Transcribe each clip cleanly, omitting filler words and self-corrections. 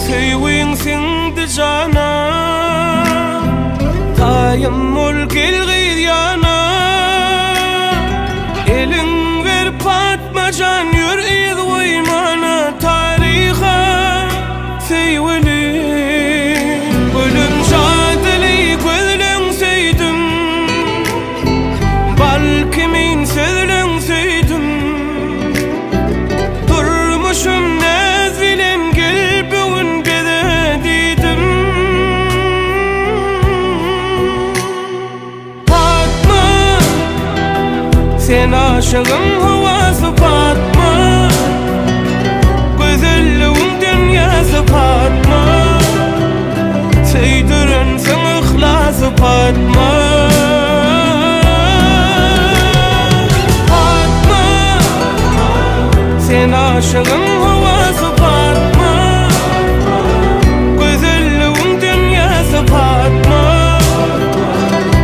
Söýgüň siňdi jana. Taýyn bol gel gyz ýana. Eliň ber Patma jan ýör yz goýmana taryha söýgüli. Gülüm jadyly gözleň söýdüm. Bal kimin sözleň söýdüm. Durmuşym näz bilen gel bu gün bize diýdim. Patma, sen aşygyň howasy Patma. Gözelligiň dünýäsi Patma. Söýdürensiň yhlasy Patma. Patma, sen aşygyň howasy Patma. Gözelligiň dünýäsi Patma.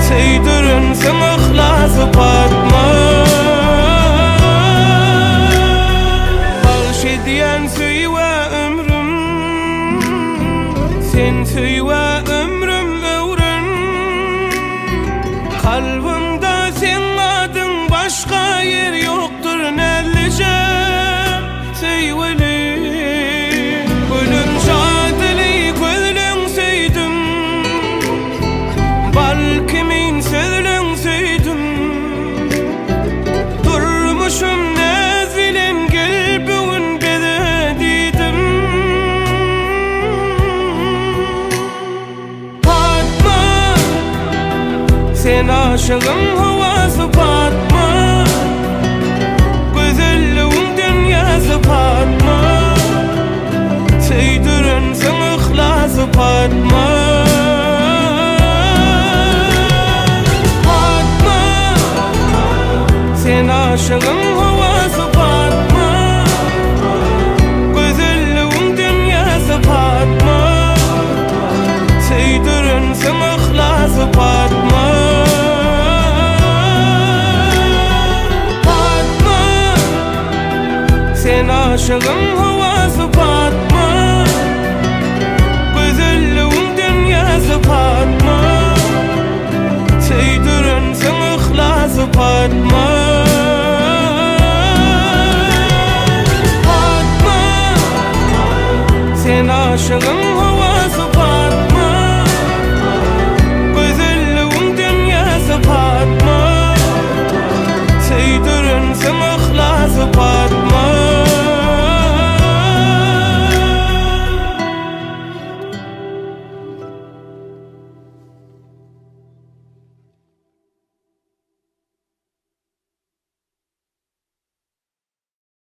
Söýdürensiň yhlasy Patma. Bagş edýän söýgä ömrüm. Sen söýgä ömrüm öwren. Kalbymda seň adyň başga ýer ýokdur näzlijem söýgüli. Gülüm jadyly gözleň söýdüm. Bal kimin sözleň söýdüm. Durmuşym näz bilen gel bu gün bize diýdim. Patma, sen aşygyň howasy Patma. Gözelligiň dünýäsi Patma. Söýdürensiň yhlasy Patma. Patma, sen aşygyň howasy Patma. Gözelligiň dünýäsi Patma. Söýdürensiň yhlasy Patma. Patma, sen aşygyň howasy Patma. Gözelligiň dünýäsi Patma. Söýdürensiň yhlasy Patma.